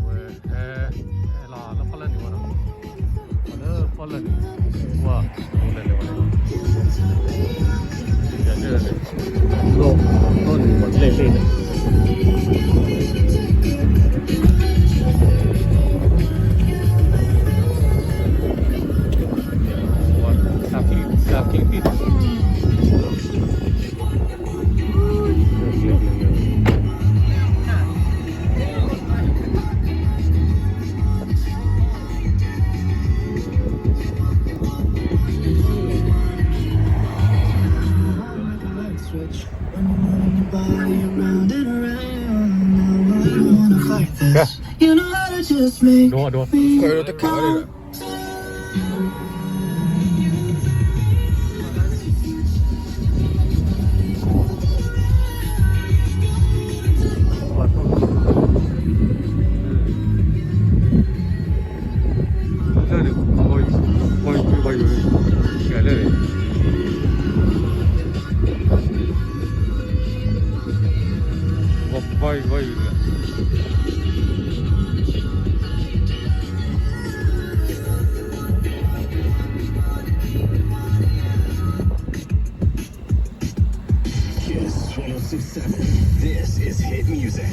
ဝဲ ဟဲ ဟဲလီၤလၢဖီလာ်န့ၣ်ဝဲနီၤ, လၢဖီလာ်န့ၣ် ဝဲ လဲၤလဲၤဝဲ ယၤန့ၣ် လီၤ လီၤန့ၣ် ဝဲလဲၤလဲၤန့ၣ် ဝဲ တၢ်ချံ တၢ်ချံတံၢ် ဒိး ဒိး တၢ်ခးဝဲန့ၣ် Kiss one oh six seven. This is hit music.